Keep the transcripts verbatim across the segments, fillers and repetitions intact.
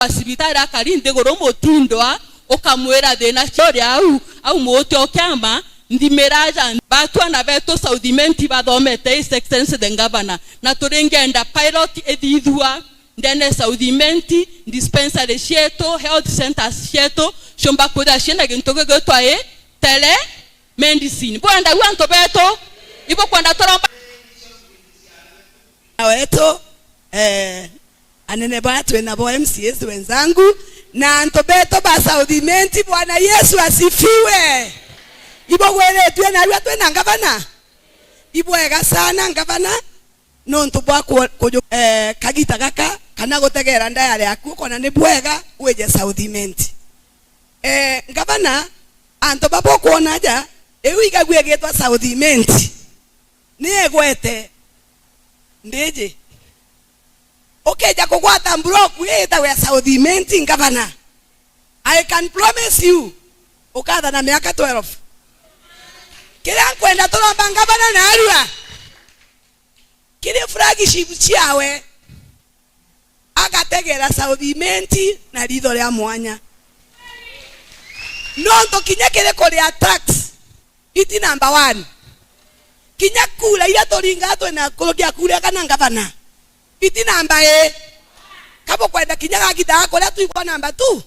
wa cibitari akari nthiguru mutindwa, ukamwira thina cia uria au, au muti o kiama, nthimira aja. Batwana betu South Imenti bathomete His Excellency the Governor, na turingenda pilot ithithua ndene South Imenti, dispensary cietu, health centers cietu, ciumba kwithira ciina gintu gigwitwa i telemedicine. Bwenda u antu betu, ibukwenda turomba wetu, eh, anene baa twina bo M C As wenzangu, na antu betu ba South Imenti, Bwana Yesu asifiwe. Ibugwiritue narua twina ngavana? Ibwega sana ngavana, nontu bwa ku-, kuju-, eh, kagita gaka, kana gutegera ndayari yaku, ukona ni bwega wije South Imenti. Eh, ngavana, antu baba ukwona aja, iu igagua igitwa South Imenti. Ni igwete ndiji. Ukija kugwata block ii itagwa ya South Imenti, ngavana, I can promise you, ukathana miaka twelve. Kiria nkwenda turomba ngavana narua, kiri flagship ciawe, agategera South Imenti na ritho ria mwanya. Nontu kinya kiri kuria tax, iti number one. Kinya kura iria turingaa twina nkuruki ya kura kana ngavana, iti namba ii. Kabukwenda kinya gagita ga kuria twigwa namba two,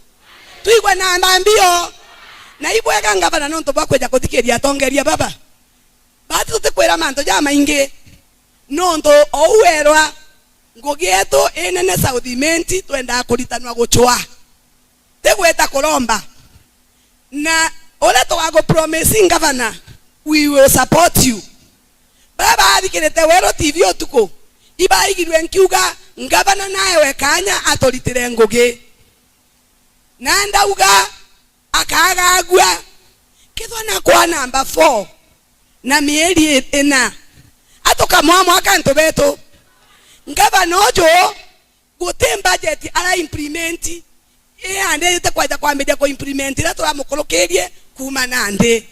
twigwe namba mbio. Na ibwega ngavana nontu bwa kwija kuthikiria atongeria baba. Bati tutikwira mantu jamaingi, nontu ou werwa ngugi yetu inene South Imenti twendaa kuritanwa gucwa. Tigwita kuromba. Na uria tugagupromise ngavana, we will support you. Baria baathikirite Weru T V utuku, ibaigirue nkiuga ngavana naewe kanya aturitire ngugi. Na ndauga akagagua kethwa nakwa namba four na mieri ina, atukamwamwa aka antu betu. Ngavana uju guti budget ara implement, iandite kwaja kwambiria ku implement iria turamukurukirie kuuma nandi.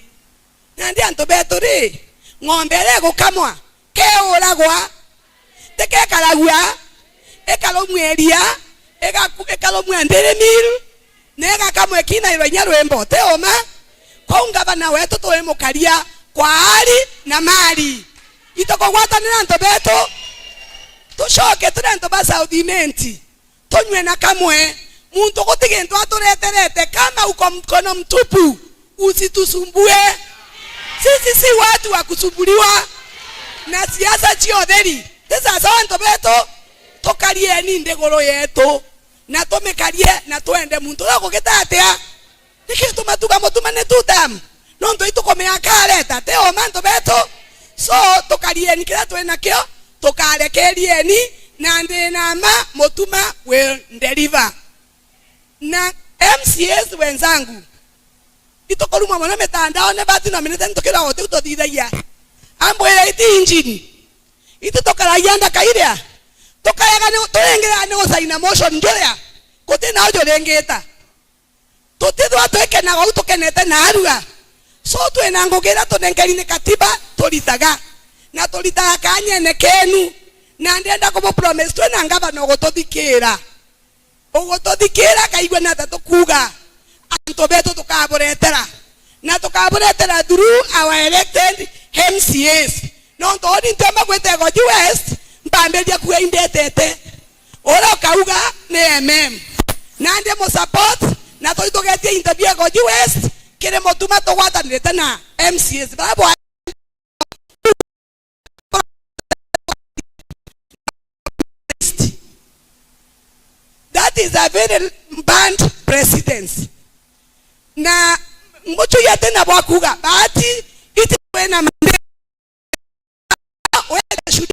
Nandi antu betu ri, ng'ombe iria igukamwa keuragwa, tikekaragua, ikarumua iria, igaku-, ikarumua dairy meal, na igakamwa ikinairwa inya rwimbo, ti uma? Kwou ngavana wetu turimukaria kwa hali na mali. Itukugwatanira antu betu, tucoke turi antu ba South Imenti, tunywe na kamwe. Muntu guti gintu atureterete, kama uko mkono mtupu, usitusumbue. Sisi si watu wa kusumbuliwa na siasa cia utheri. Ti sasa antu betu, tukarieni nthiguru yetu. Na tumikarie na twende muntu uria ukugita atia. Niki tumatuga mutuma ni two term? Nontu itukumea akareta, ti o mantu betu. So, tukarieni kiria twi nakio, tukarekerieni, na ndi na mma mutuma will deliver. Na M C As wenzangu, itukurumwa mono mitandaone, bati nominate ntukira o tiu tuthithagia. Ambwire iti injini. Iti tukaragia ndaka iria, tukayaga ni, turengerea ni gusaina motion njuria, guti na uju ringita. Tutithwa twikenaga uu tukenete naarua. So, twina ngugi iria tunenkeri ni katiba turitaga, na turitaga kanyene kenu. Na ndienda kubu promise twina ngavana ugututhikira. Ugututhikira, akaigua ni atia tukuuga. Antu betu tukaburetera, na tukaburetera through our elected M C As. Nontu uni ntiumba gwita Igoji West, mpambiria kuuga indetete. Uria ukauga ni M M. Na ndi mu support, na tuitugetie interview Igoji West, kiri mutuma tugwatanirite na M C As. Baria bwa That is a very bad precedence. Na mucui atina bwa kuuga, but iti kwina mande. Where they should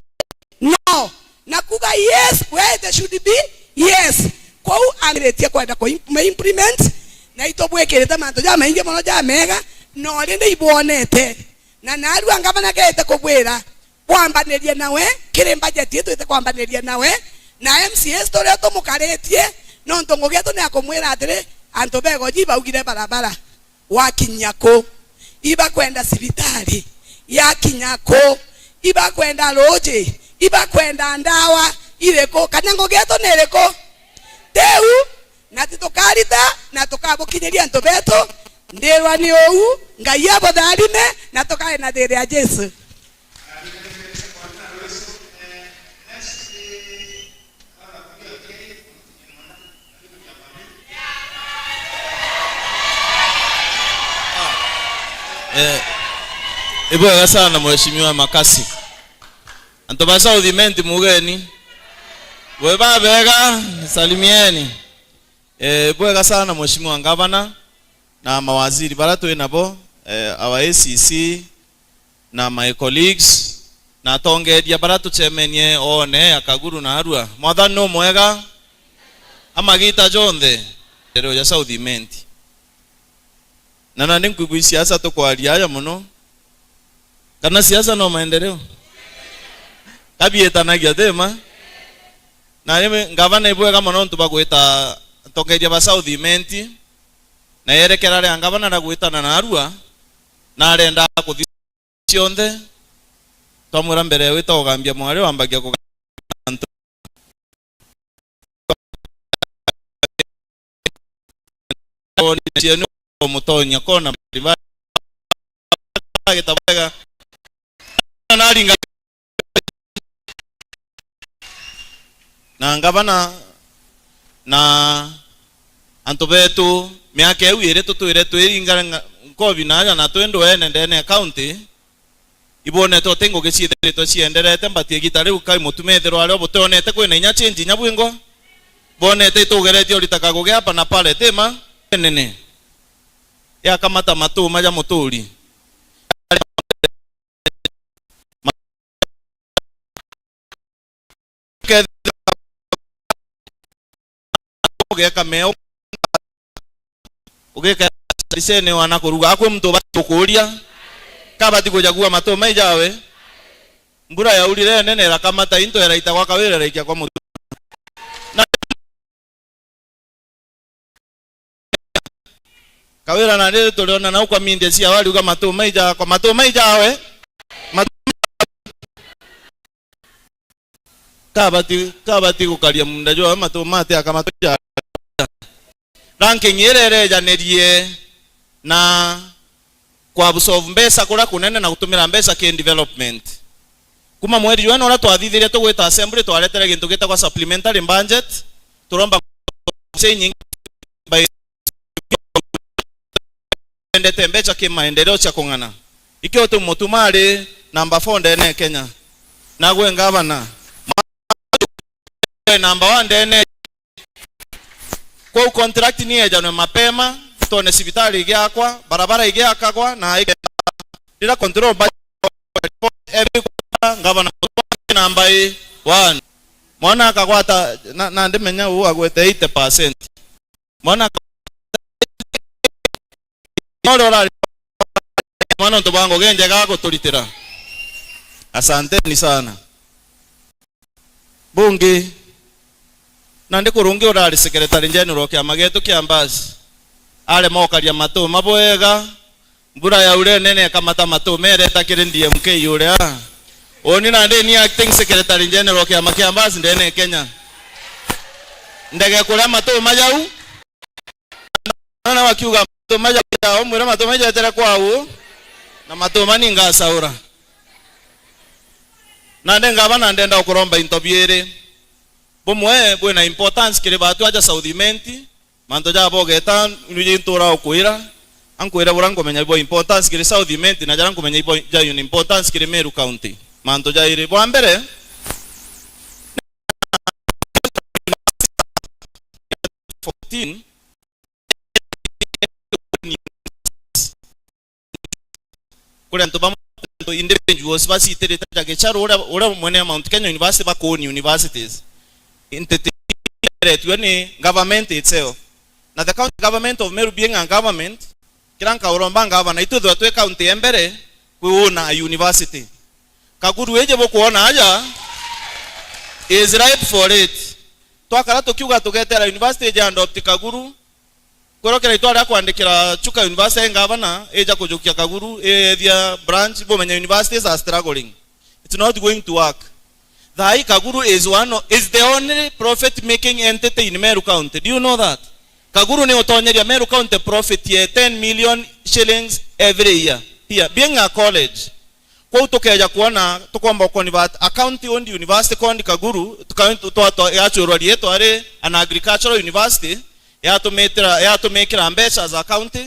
be, no. Na kuuga yes, where they should be, yes. Kwou ambiritie kwenda ku im-, implement, na itubwikirite mantu jamaingi mono jamega, no rindi ibwonete. Na naarua ngavana keete kubwira, bwambanirie nawe, kiri budget ii twite kwambaniria nawe, na M C As turia tumukaritie, nontu ngugi yetu ni ya kumwira atiri, antu ba Igoji ibaugire barabara, wakinyia ku? Ibakwenda cibitari, yakinya ku? Ibakwenda ruuji, ibakwenda ndawa iriku? Kana ngugi yetu ni iriku? Riu, tukarita na tukabukinyiria antu betu. Ndirwa ni uu, Ngai abutharime na tukae na thiiri ya Jesu. Eh, ibwega sana Mheshimiwa Makasi. Antu ba South Imenti mugeni. Bwe babega, salimieni. Eh, bwega sana Mheshimiwa Ngavana na mawaziri bara twi nabo, eh, our A C C na my colleagues na atongeria bara tucemenie oone ya Kaguru na Arua. Mwathani no mwega amagita jonthe. Ndereo ya South Imenti. Na nandi nkwigua isiasa tukwaria aja mono. Kana siasa no maendeleo? Kabietanagia thima. Na rimi ngavana ibwega mono ntu bagwita atongeria ba South Imenti. Na yerekera ria ngavana ria gwitana na Arua, na arenda kuthi cionthe. Twamwira mbere ya wita ugambia mwari wambagia kugambia antu. Cienu mutonya kona mbali agita bwega. Naringa na ngavana na antu betu, miaka iu iri tutwire twi inga nga-, nkobi na aja na twi ndwene ndene ya county, ibwonete uti ngugi ciithiritwe cienderete, but igita riu kai mutumethirwa ario butionete kwina inya change inya bwingwa, bwonete itugeretie urita kagugi hapa na pale, ti ma? Nene. Yakamata matuma ja muturi. Ukethira ugeka meo, ugeka lisene wana kuruga, akwe muntu ubati gukuria, kabati kuja kuua matuma ijawe. Mbura yaurire nene irakamata into iraita gwa Kawira iraikia kwa mutu. Na Kawira na riri turiona nau kwa media cia wariuga matuma ijakwa, matuma ijawe. Matu-, kabati, kabati gukaria munda jwawe matuma ati aka matu ja. Ranking ira irejanirie na ku absorb mbeca kuria kunene na gutumira mbeca ki development. Kuma mweri jwene uria twathithirie tugwita assembly, twaretere gintu gitagwa supplementary budget, turomba by endete mbeca ki maendeleo cia kung'ana. Ikio tu mutuma ari number four ndene ya Kenya. Nagwe ngavana. Number one ndene. Kwou contract ni ejanwe mapema, twone cibitari igiakwa, barabara igiakagwa, na ikenda rira control budget every quarter, ngavana namba i one. Mwana akagwata, na, na ndimenya uu agwete eighty percent. Mwana aka-, mwana urari, mwana untu bwa ngugi njega aguturitira. Asanteni sana. Bungi, nandi kurungi urari Secretary General kiama gietu kia Mbasi, arema ukaria matuma bwega, mbura yaure nene ikamata matuma ireta kiri D M K uria. Uni nandi ni Acting Secretary General kiama kia Mbasi ndene Kenya. Ndege kuria matuma jau. Nona wakiuga matuma jau, umwire matuma jau etere kwau, na matuma ni ngasaura. Nandi ngavana ndenda ukuromba into biiri. Bumwe bwina importance kiri batu aja South Imenti, mantu ja bogeta, inu ji ntura ukwira, ankwire bura nkumenya ibo importance kiri South Imenti, na jara nkumenya ibo ja importance kiri Meru County. Mantu jairi. Bwa mbere, fourteen, kuri antu bamwe, antu individuals bacitirite ja gicharu, uria, uria mwene Mount Kenya University bakuuni universities. Ntete iretue ni government itself. Na the county government of Meru being a government, kira nkauromba ngavana, itwithirwa twi county ya mbere kwiuna a university. Kaguru iji bukwona aja is ripe for it. Twakara tukiuga tugetera university iji adopt Kaguru, kwirokera itwa ria kwandikira Chuka University ngavana, ija kujukia Kaguru, ethia branch, bumenya universities are struggling. It's not going to work. Thai Kaguru is one of, is the only profit making entity in Meru County. Do you know that? Kaguru ni utonyeria Meru County profit ya ten million shillings every year. Here, being a college, kwou tukeja kuona tukomba uconvert a county owned university called Kaguru, tuka-, twa-, twa-, yachurwa rietwa ari an agricultural university, yatumitira, yatumikira mbeca za county,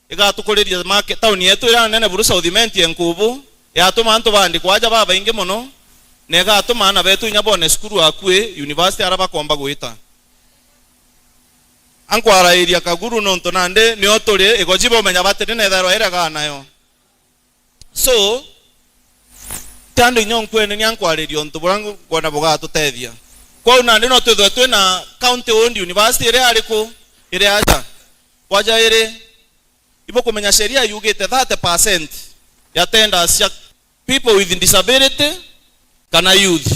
igatukuriria market, town yetu iria nene buru South Imenti ya Nkubu, yatuma antu bandikwa aja babaingi mono, na igatuma aana betu inya bone cukuru akui university ara bakomba gwita. Ankwarairia Kaguru nontu nandi nio turi igoji bumenya batiri na ithairwa iria gaa nayo. So, ti andu inya nkwene ni ankwariria untu buria ngwona bugatutethia. Kwou nandi no twithwe twina county owned university iria ariku? Iria aja. Bwa jairi, ibukumenya sheria yugite thirty percent ya tenders cia people with disability kana youth.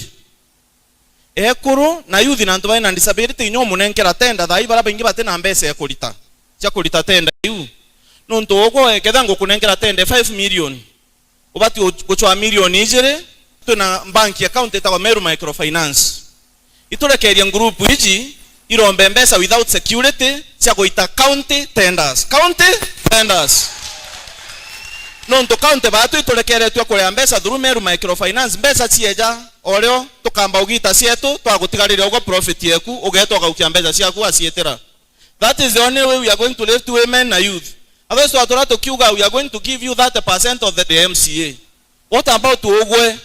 Ekuru na youth na antu bari na disability inya umunenkera tender thaa ii, baria baingi bati na mbeca ya kurita, cia kurita tender iu. Nontu ugwe, ketha ngukunenkera tender five million, ubati gu-, gucwaa milioni ijiri. Twina bank account itagwa Meru Microfinance. Iturekeria ngurupu iji irombe mbeca without security cia guita county tenders. County tenders. Nontu county batu iturekeretue kuria mbeca through Meru Microfinance, mbeca cieja, orio tukamba ugita cietu, twagutigarira ugwe profit yeku, ugeeta ugaukia mbeca ciaku waciitira. That is the only way we are going to lift women na youth. Otherwise, twatura tukiuga, "We are going to give you thirty percent of the M C A." What about ugwe?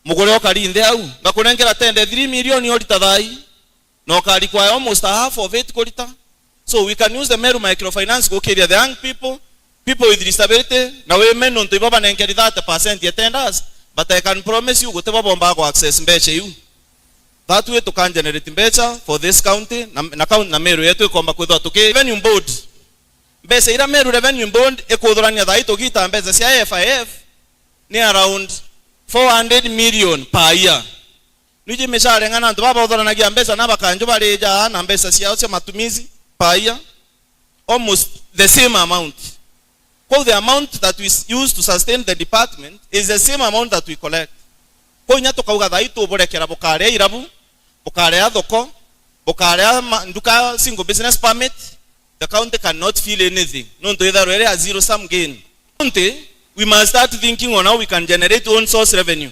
Mugure ukari nthi au, ngakunenkera tender three million urita thaa ii, na ukari kwa almost a half of it kurita. So we can use the Meru Microfinance gukiria the young people, people with disability, na women, nontu ibo banenkeri thirty percent ya tenders, but I can promise you, gutibo bombaga ku access mbeca iu. That way tukan generate mbeca for this county, na, na county, na Meru yetu ikomba kwithwa tuki revenue board. Mbeca iria Meru Revenue Board ikuthurania thaa ii tugita mbeca cia F I F ni around four hundred million per year. Niji mishara ing'ana antu baba uthuranagia mbeca na bakanju barija na mbeca ciao cia matumizi per year? Almost the same amount. Kwou the amount that we s-, use to sustain the department is the same amount that we collect. Kwou inya tukauga thaa ii tuburekera bukaria irabu, bukaria thoko, bukaria ma-, nduka single business permit, the county cannot feel anything. Nontu itharwa iri a zero sum game. County, we must start thinking on how we can generate own source revenue.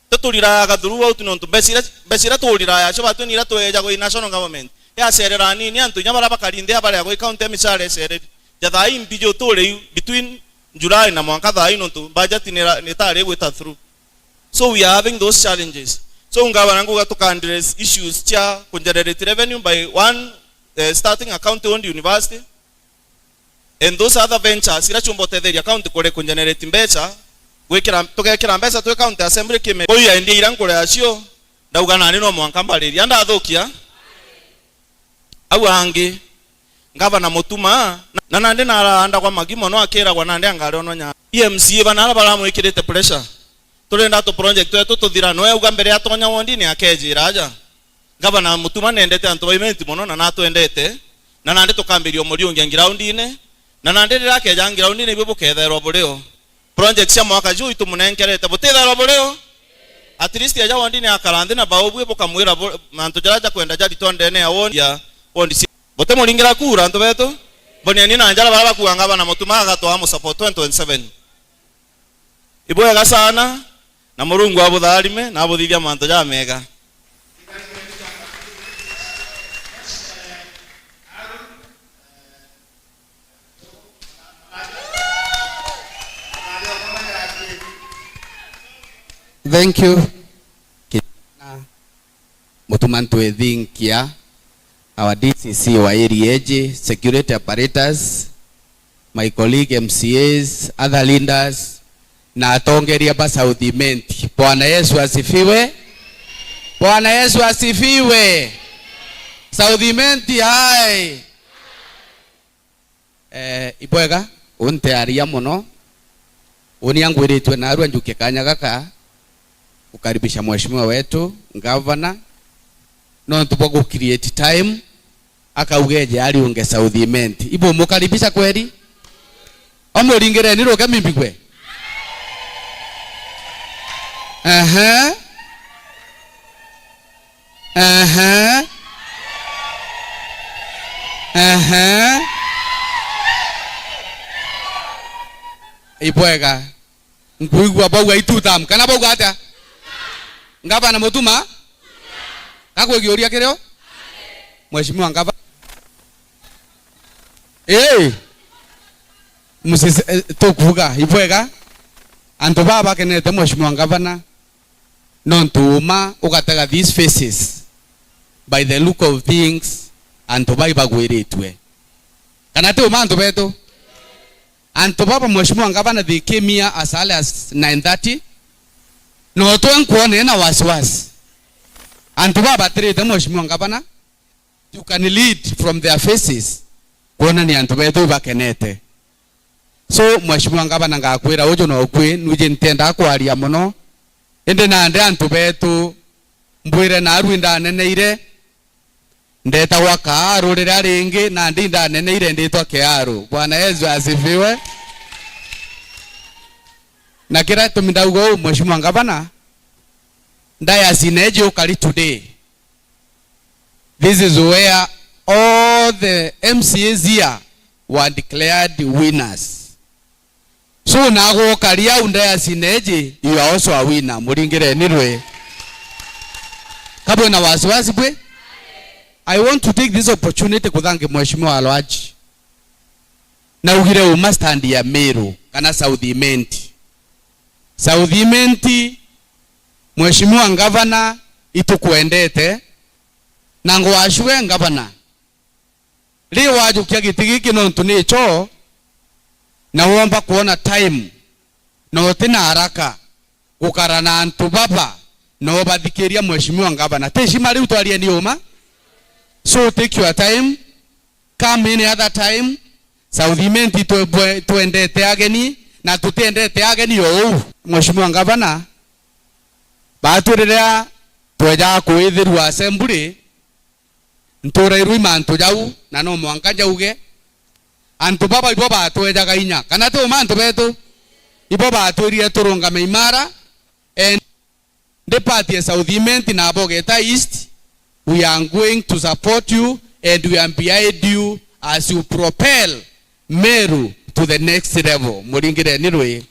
Tuturiraga throughout nontu mbeca iria, mbeca iria tuuriraga cio batwi ni iria tuejagwa i national government. Yacerera anini antu inya baria bakari nthi a baria gwi county micara icereri. Ja thaa ii mbiji uturi iu between July na mwanka thaa ii nontu budget ni ra-, ni itari gwita through. So we are having those challenges. So ngavana nguga tuka address issues cia ku generate revenue by one, eh, starting a county owned university. And those other ventures iria ciumba utetheria county kuri ku generate mbeca, gwikira, tugekira mbeca twi county assembly kime. Kwa hiyo idea iria nkurea cio, ndauga nani no mwanka mbariria, ndathukia. Au angi, ngavana Mutuma, na, na nandi naraandagwa magi mono akiragwa nandi angarionwa nya. E M C A bana ara baramwikirite pressure. Turenda tu project twetu tuthira, noe auga mbere atonya wondini akejira aja. Ngavana Mutuma nendete antu ba Imenti mono na natwendete, na nandi tukambiria umuriungia ngiraundine, na nandi riria akeja ngiraundine ibui bukethairwa burio. Project cia mwaka juu itumunenkerete, butithairwa burio. At least aja wondini akara nthi na baubui bukamwira bu-, mantu jaria jakwenda jaritwa ndene ya wondi, ya wondi cia. Butimuringira kura antu betu, boniani na njara baria bakua ngavana Mutuma agatwaa mu support twenty twenty-seven. Ibwega sana, na Murungu abutharime na abuthithia mantu jamega. Thank you. Mutuma ntwithinkia, our D C C wa area iji, security apparatus, my colleague M C As, other leaders, na atongeria ba South Imenti. Bwana Yesu asifiwe. Bwana Yesu asifiwe. South Imenti hai. Eh, ibwega, untearia mono. Uni angwiritwe narua njukie kanya gaka gukaribisha mheshimiwa wetu, governor, nontu bwa gu create time, akauga eje ariunge South Imenti. Ibumukaribisha kweli? Omuringireni ruke mimbigwe. Ehe. Ehe. Ehe. Ibwega. Nkuigua bauga i two term. Kana bauga atia? Ngavana Mutuma? Gakwigiuria kirio? Mheshimiwa Ngavana. Ii. Msisi, eh, tukuuga, ibwega. Antu baa bakenete Mheshimiwa Ngavana. Nontu uma ugatega these faces, by the look of things, antu bai bagwiritue. Kana ti uma antu betu? Antu baba, Mheshimiwa Ngavana, they came here as early as nine thirty. No twe nkwone na wasiwasi. Antu baba batirite, Mheshimiwa Ngavana, you can lead from their faces, kwona ni antu betu bakenete. So, Mheshimiwa Ngavana, ngakwira uju no ukwi, nwiji ntiendaa kwaria mono. Indi nandi antu betu, mbwire naarua indaneneire, ndetagwa Kaaru riria ringi, nandi indaneneire nditwa Kiaru. Bwana Yesu asifiwe. Na kiria gitumi ndauga uu, Mheshimiwa Ngavana, ndayasine iji ukari today. This is where all the M C As here were declared winners. So, naagwe ukari au ndayasine iji, you are also a winner. Muringireni rwi. Kabwina wasiwasi bwi? I want to take this opportunity kuthangi Mheshimiwa Alwaji. Naugire uma stand ya Meru, kana South Imenti. South Imenti, Mheshimiwa Ngavana, itukwendete, na ngwashue Ngavana. Ri wajukia giti giki nontu nicho, na womba kwona time, na uti na haraka gukara na antu baba, na ubathikiria Mheshimiwa Ngavana. Ti shima riu twarieni uma? So take your time, come any other time. South Imenti twe-, bwe-, twendete ageni, na tutiendete ageni o uu. Mheshimiwa Ngavana, batu riria twejaga kwithirua assembly, ntuurairwe i mantu jau, na no mwanka njauge, antu baba ibo batwejaga inya, kana ti uma antu betu? Ibo batwirire turungame imara, and ndi part ya South Imenti na Bogeta East, we are going to support you and we are behind you as you propel Meru to the next level. Muringireni rwi.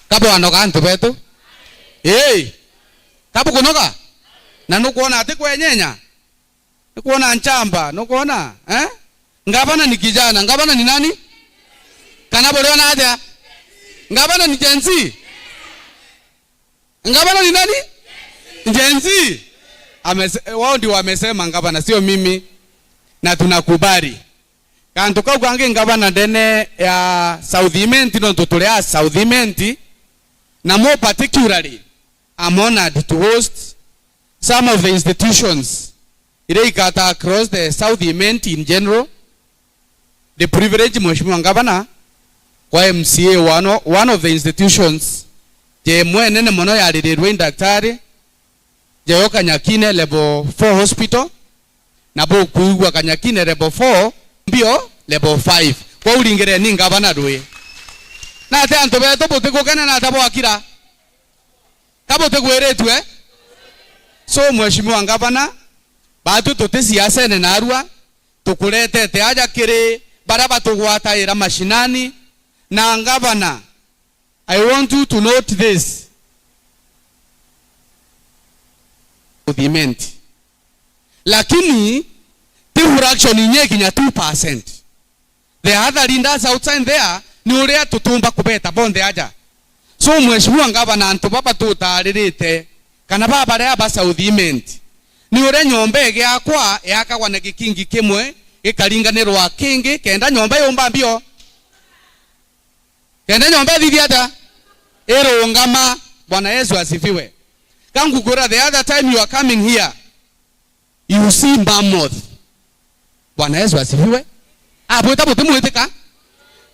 Kabwanoga antu betu? Ii. Kabukunoga? Na nukwona ati kwenyenya? Nukwona nchamba? Nukwona? Eh? Ngavana ni kijana. Ngavana ni nani? Kana buriona atia? Ngavana ni Gen Z? Ngavana ni nani? Gen Z. Amese-, wao ndio wamesema ngavana, sio mimi. Na tunakubali. Kantu kau kangi ngavana ndene ya South Imenti, nontu turi a South Imenti, na more particularly, I'm honored to host some of the institutions iria ikata across the South Imenti in general, the privilege, Mheshimiwa Ngavana, kwa M C A, one o-, one of the institutions je imwe nene mono yaririrwe i Daktari Joho Kanyakine Level four Hospital, na bukwigua Kanyakine Level four, mbio Level five. Kwou ringireni ngavana rwi. Na ati antu betu butigukena na ata bwakira? Ka butigwiritue? So, Mheshimiwa Ngavana, batu tuti siasene narua, tukuretete aja kiri baria batugwataira mashinani, na ngavana, I want you to note this. Imenti. Lakini ti fraction inya ikinya two percent. The other leaders outside there, ni uria tutumba kubeta bonthe aja. So, Mheshimiwa Ngavana, antu baba tutaririte, kana baba baria ba South Imenti, ni uria nyomba igiakwa yakagwa na gikingi kimwe gikaringanirwa kingi, kenda nyomba yumba mbio. Kenda nyomba ithithia ata? Irungama. Bwana Yesu asifiwe. Ka ngukwira, the other time you are coming here, you see mammoth. Bwana Yesu asifiwe. Abwita butimwitika.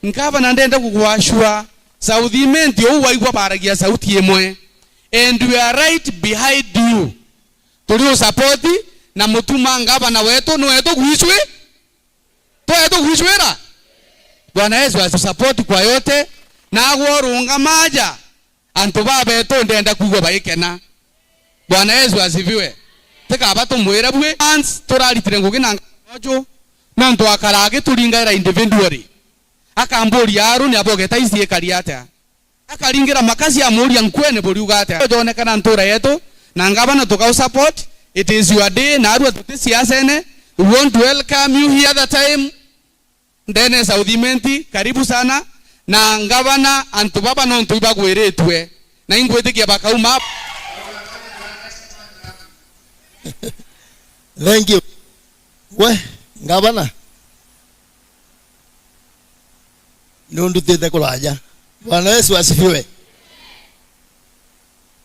Ngavana, ndenda gugwashua. South Imenti uu waigua baragia sauti imwe. And we are right behind you. Turi u support na Mutuma ngavana wetu, ni wetu gwicwi. Twe tukwishwira. Bwana Yesu atusupport kwa yote. Nagwe urungama aja. Antu babetu ndenda kwigua baikena. Bwana Yesu asifiwe. Tikaba tumwire bwi. Once turaritire ngugi na Ju, nontu akaraa agituringaira individually. Akamburia, "Aru ni abogeta ici ikari atia?" Akaringira makasi amuria, "Nkwene buriuga atia?" Jonekana ntura yetu, na ngavana tukau support, it is your day, na arua tuti siasene, we want to welcome you here the time. Ndene South Imenti, karibu sana. Na ngavana, antu baba nontu ibagwiritue, na ingwitikia bakauma. Thank you. We, ngavana, nundutite kuraja. Bwana Yesu asifiwe.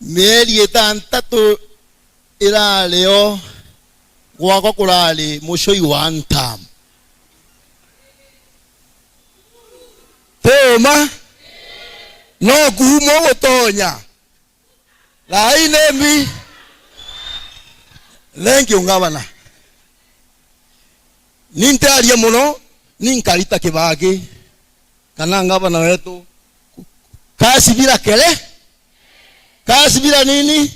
Mieri itantatu irari o, gwakwa kurari mucui wa ntam. Ti uma, no kuuma gutonya. Thaa ii ni mbi. Thank you, ngavana. Ni ntiaria muno, ni nkarita kibaki. Kana ngavana wetu, kasi bila kele, kasi bila nini?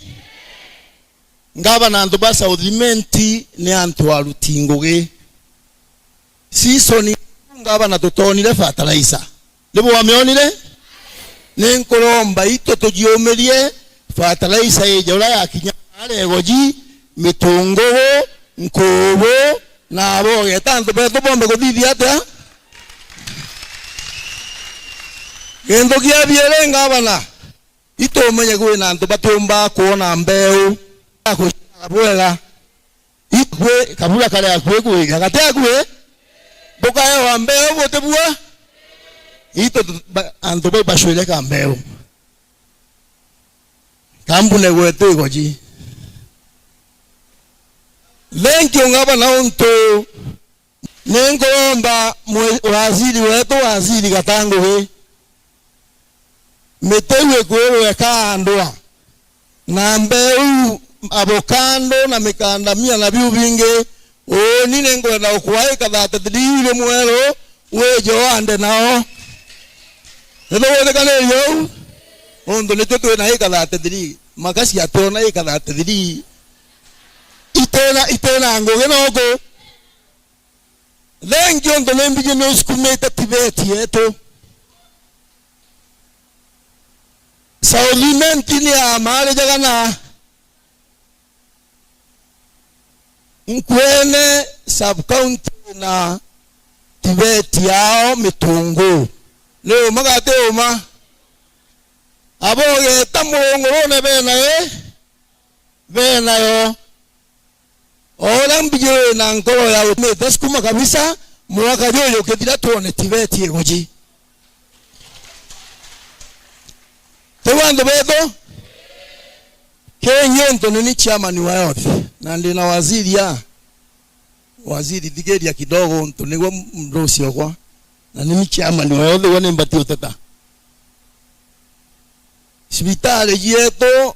Ngavana, antu ba South Imenti ni antu aruti ngugi. Season ngavana tutonire fertilizer. Ni bwamionire? Ni nkuromba itu tujiumirie fertilizer ije uria yakinya aria Igoji, Mitungugu, Nkubu, na abogeta antu betu bombe kuthithia atia? Gintu kia biiri, ngavana, itumenye kwina antu batiumbaa kwona mbeu ya kucira bwega. Ikwi kabura kari akui kwija gati akui, bukaewa mbeu buti bua. Itu tu-, ba-, antu bau bacwire ka mbeu. Kambune gwetu Igoji. Thank you, ngavana, untu ni nkuromba mwe-, waziri wetu, waziri Gatangugi, miti iu ikwirwe kaandwa, na mbeu, avocado na mikandamia na biu bingi, uuni ni nkwenda ukua ika thirty-three iri mweru, wije uande nao. Nitugwitikaniria uu? Nontu nitwe twina ika thirty-three, makasi ationa ika thirty-three itena, itena ngugi noku. Thank you, nontu ni mbiji ni usukumite TVET yetu. South Imenti ni amarijaga na Nkwene sub county na TVET yao Mitungu. Ni uma gati uma? Abogeta murungurune benayo, benayo. O uria mbiji wi na nkoro ya umite sukuma kabisa, mwaka juju ukithira twone TVET iguji. Tiu antu betu? Kingi untu ni ni chairman wa health, na ndi na waziri a, waziri thigiria kidogo untu niguo mrusi okwa, na ni ni chairman wa health, uguo ni mbati uteta. Cibitari cietu,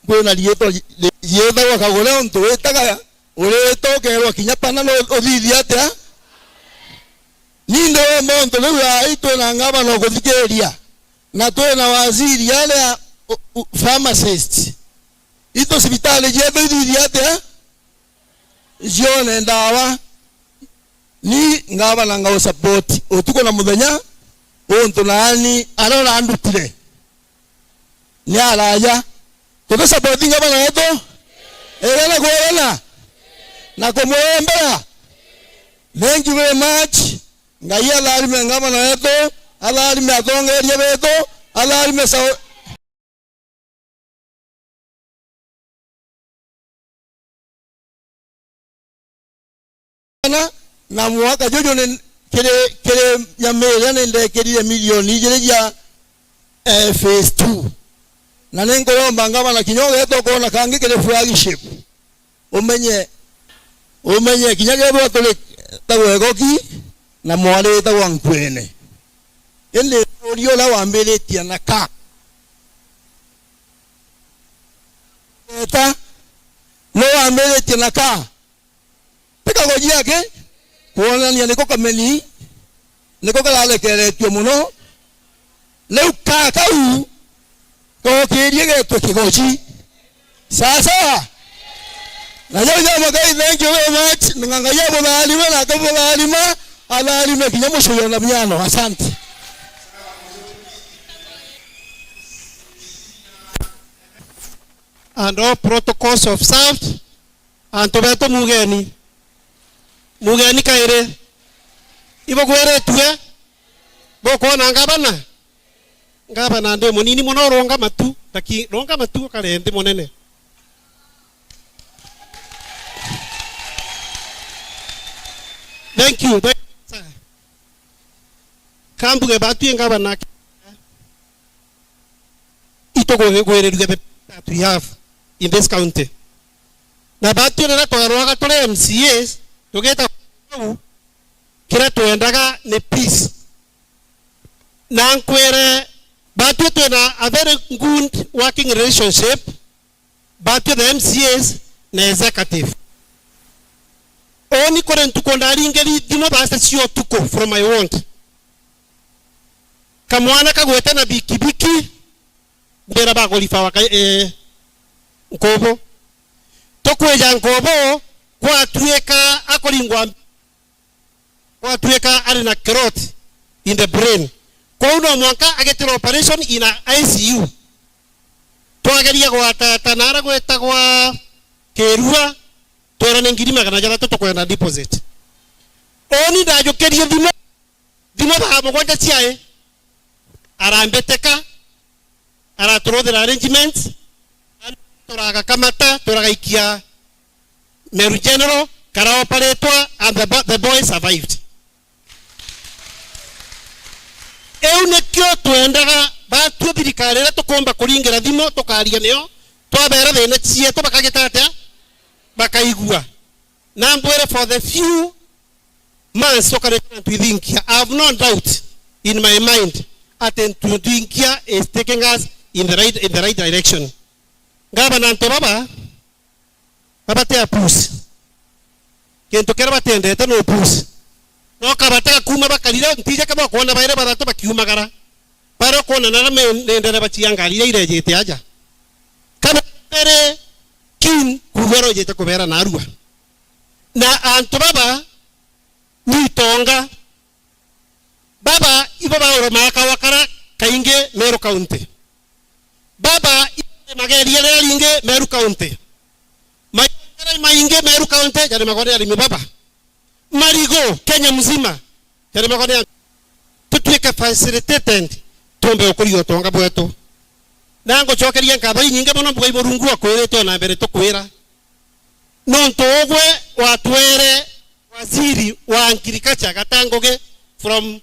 kwina riitwa ri-, riitagwa Kagure, untu witaga, urita ukeerwa kinya pana no uthithia atia? Ni ndi womba untu riu ai twina ngavana ukuthikiria, na twina waziri aria u-, u-, pharmacist. Itu cibitari cietu ithithia atia? Cione ndawa. Ni ngavana ngau support utuku na muthenya, untu naani aria urandutire ni araja. Tuti support ngavana wetu? Igana kwa igana. Na kumwembera. Thank you very much. Ngai atharime ngavana wetu, atharime atongeria betu, atharime Sau-, na, na mwaka juju ni kiri, kiri Nyamiria ni ndekirire milioni ijiri cia, eh, phase two. Na ni nkuromba ngavana kinya ugeeta ukoona kangi kiri flagship. Umenye, umenye, kinya kethirwa turi tagwa Igoki na mwari witagwa Nkwene. Indi uria uria wambiritie na ka. Eta, no wambiritie na ka. Ti kagoji aki, kwonania niko kameni, niko kararekeretue mono. Riu ka kau, gokirie getwe kigoji. Sawa sawa? Na jau ja muthei, thank you very much. Ng'ang'a ja butharima, na aka butharima, atharime kinya mucuyana miano. Asante. And all protocols observed. Antu betu, mugeni. Mugeni kairi. Ibugwiritue? Bukwona ngabana? Ngabana ndi munini mono, runga matu, laki-, runga matu ukare nthi munene. Thank you. Thank you, sir. Kambuge batwi ngabana itugwirirue the that we have in this county. Na batwi riria twarwaga turi M C As, tugita kuu, kiria twendaga ni peace. Na nkwire, batwi twina a very good working relationship, batwi the M C As na executive. Uni kuri ntuku ndaringiri thimu thaa sita cia utuku from my ward. Kamwana kagwite na bikibiki, mbira bagurifa waka, eh, Nkubu. Tukwija Nkubu, gwatuika akuringwa, gwatuika ari na clot in the brain. Kwou no mwanka agetirwa operation in a I C U. Twageria gwatata nara gwetagwa Kirua, twera ni ngiri magana jathatu tukwenda deposit. Uni ndajukirie thimu, thimu thaa mugwanja ciae, arambiteka, araturuthira arrangements, turagakamata, turagaikia Meru General, karaoparetwa, and the bo-, the boy survived. Iu nikio twendaga, batwi thirikari iria tukumba kuringira thimu, tukaria nio, twabera thina cietu, bakagita atia? Bakaigua. Na mbwire, for the few months tukareta na Ntwithinkia, I have no doubt in my mind ati Ntwithinkia is taking us in the right, in the right direction. Ngabana, antu baba, baba ti a puss. Kintu kiria batiendete ni puss. No kabatega kuuma bakarira, ntije kaba kwona baire bathatu bakiumagara. Baria ukwona nara me-, nendere bachia ngari iria irejite aja. Kana very keen kuuga uria ujite kubera narua. Na antu baba ni itonga. Baba ibo bauramaga kawa kara kaingi Meru County. Baba ibo barimaga iria riria ringi Meru County. Maigwa jaria maingi Meru County jarimagwa ni arimi baba. Marigu Kenya mzima jarimagwa ni arimi. Tutuike facilitated, tumbe gukuria utonga bwetu. Na ngucokeria nkatho inyingi mono, mbugai Murungu akwirite ona mbere tukwira. Nontu ugwe watwere waziri wa agriculture, Gata Ngugi from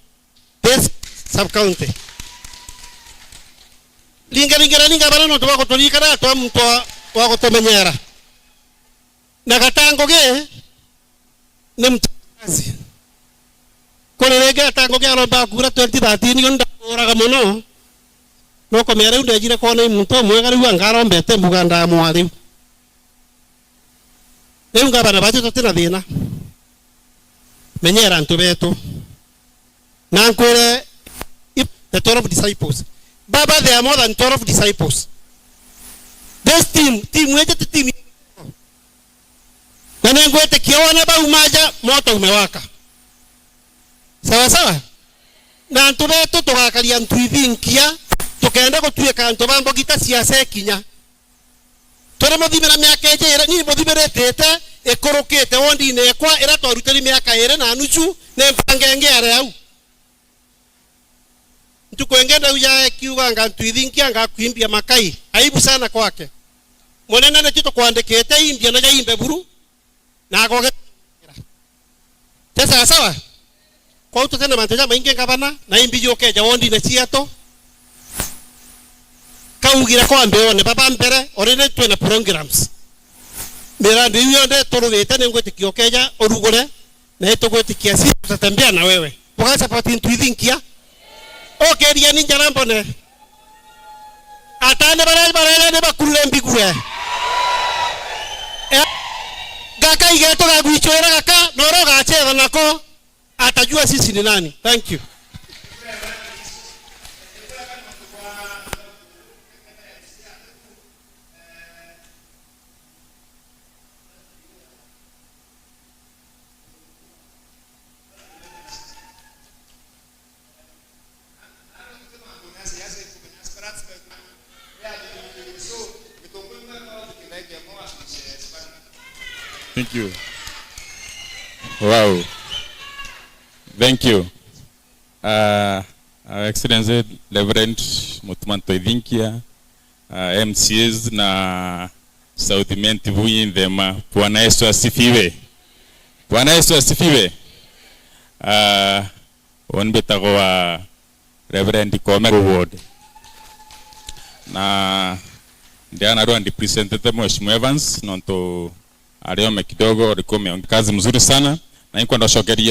this sub-county. Ringaringirani ngabana nontu bwa guturirikana, atwa muntu wa, wa gutumenyera. Na Gata Ngugi ni mchapakazi. Kuri ringi Gata Ngugi aromba kura twenty thirteen, yo ndauraga mono. No kumea riu ndejire kwona i muntu umwega riu anga arombete mbuga ndamwa riu. Riu ngabana batu tuti na thina. Menyera antu betu. Na nkwire, if the twelve disciples. Baba, there are more than twelve disciples. This team, team yetu ti team. Na ningwitikia wona bau maja, moto umewaka. Sawa sawa? Na antu betu tugakaria Ntwithinkia, tukenda gutuika antu ba mbogita cia sekinya. Turi muthimira miaka iji ira, ni muthimiritite ikurukite wondine ekwa ira twarutiri miaka iri na nusu, ni mpanga ingi yari au. Ntuku ingi ndauja ekiuga anga Ntwithinkia anga kwimbia makai. Aibu sana kwake. Munene, nitio tukwandikite imbia na jaimbe buru. Na agoge-, te sawa sawa? Kwou tuti na mantu jamaingi ngabana, na imbi jukeja wondine cietu. Kaugire kwa mbeone baba mbere, already twina programs. Mirandi iu yonthe turugite, ningwitikia ukeja urugure, na itugwitikia si tutatembea na wewe. Buga support Ntwithinkia. Ukiria ni njara mbone. Atane baria barere ni bakurure mbigue. Eh, gaka igeto gagwichwera gaka, noro gachetha nako, atajua sisi ni nani. Thank you. Thank you. Wow. Thank you. Uh, Our Excellency Reverend Mutuma Ntoithinkia, uh, M C As na South Imenti buinthema. Bwana Yesu asifiwe. Bwana Yesu asifiwe. Uh, Uni mbitagwa Reverend Komero Ward. Na ndiana rwa ndipresentete Mheshimiwa Evans nontu ariome kidogo, alikuwa umeongea kazi mzuri sana, na inkwenda ucokerie